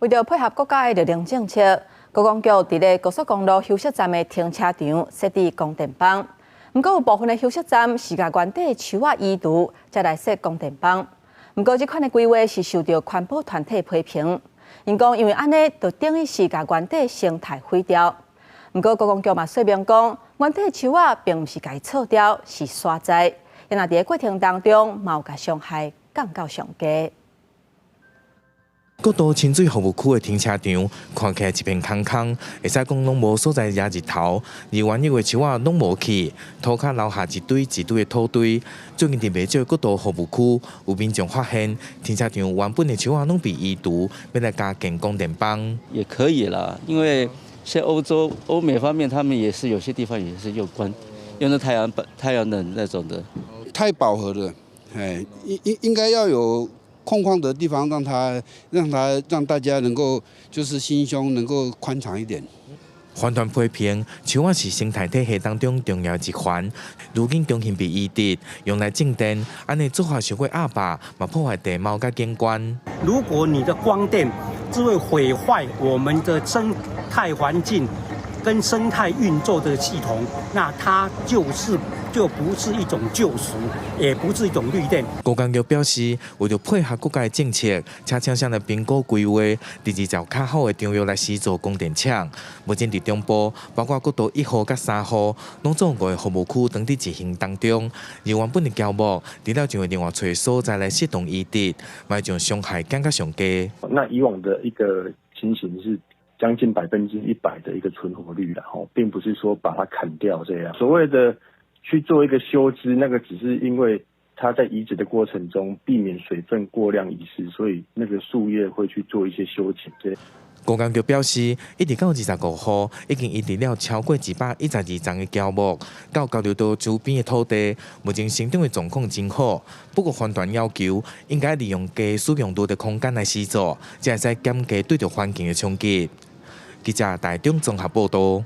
為著配合國家的綠能政策，觀光局佇咧高速公路休息站的停車場設置光電板。毋過有部分的休息站是共原底樹仔移除，才來設光電板。毋過這款的規劃是受著環保團體批評，𪜶講因為按呢，就等於是共原底生態毀掉。毋過觀光局嘛說明講，原底樹仔並毋是共伊銼掉，是沙栽。若佇咧過程當中，嘛有共傷害降到上低。國道清水服務區的停車場看起來一片空空，會使講攏無所在遮日頭，而原有的樹仔攏無去，塗跤留下一堆一堆的土堆。最近佇袂少國道服務區有民眾發現，停車場原本的樹仔攏被移除，欲來加建光電板。也可以啦，因為像歐洲、歐美方面，他們也是有些地方也是有關用的太陽板、太陽能那種的。太飽和了，哎，應該要有空曠的地方，讓它讓大家能夠就是心胸能夠寬敞一點。環團批評，樹仔是生態體系當中重要一環，如今強行被移植，用來種電，按呢做法傷過鴨霸，嘛破壞地貌佮景觀。如果你的光電只會毀壞我們的生態環境跟生態運作的系統，那它就不是一種救贖，也不是一種綠電。觀光局表示，為著配合國家的政策，車廠商來評估規劃，佇20較好的場域來試做光電廠。目前佇中部，包括國道1號佮3號，攏總五个服務區當佇執行當中。而原本的喬木，除了就會另外揣所在來適當移植，嘛會將傷害減到上低。那以往的一個情形是將近100%的一個存活率啦，吼，並不是說把它砍掉這樣。所謂的去做一個修枝，那個只是因為它在移植的過程中避免水分過量遺失，所以那個樹葉會去做一些修剪。這觀光局表示，一直到25號，已經移植了超過212叢的喬木，到交流道周邊的土地，目前生長的狀況真好。不過，環團要求應該利用低使用度的空間來施作，才會使減低對著環境的衝擊。記者台中綜合報導。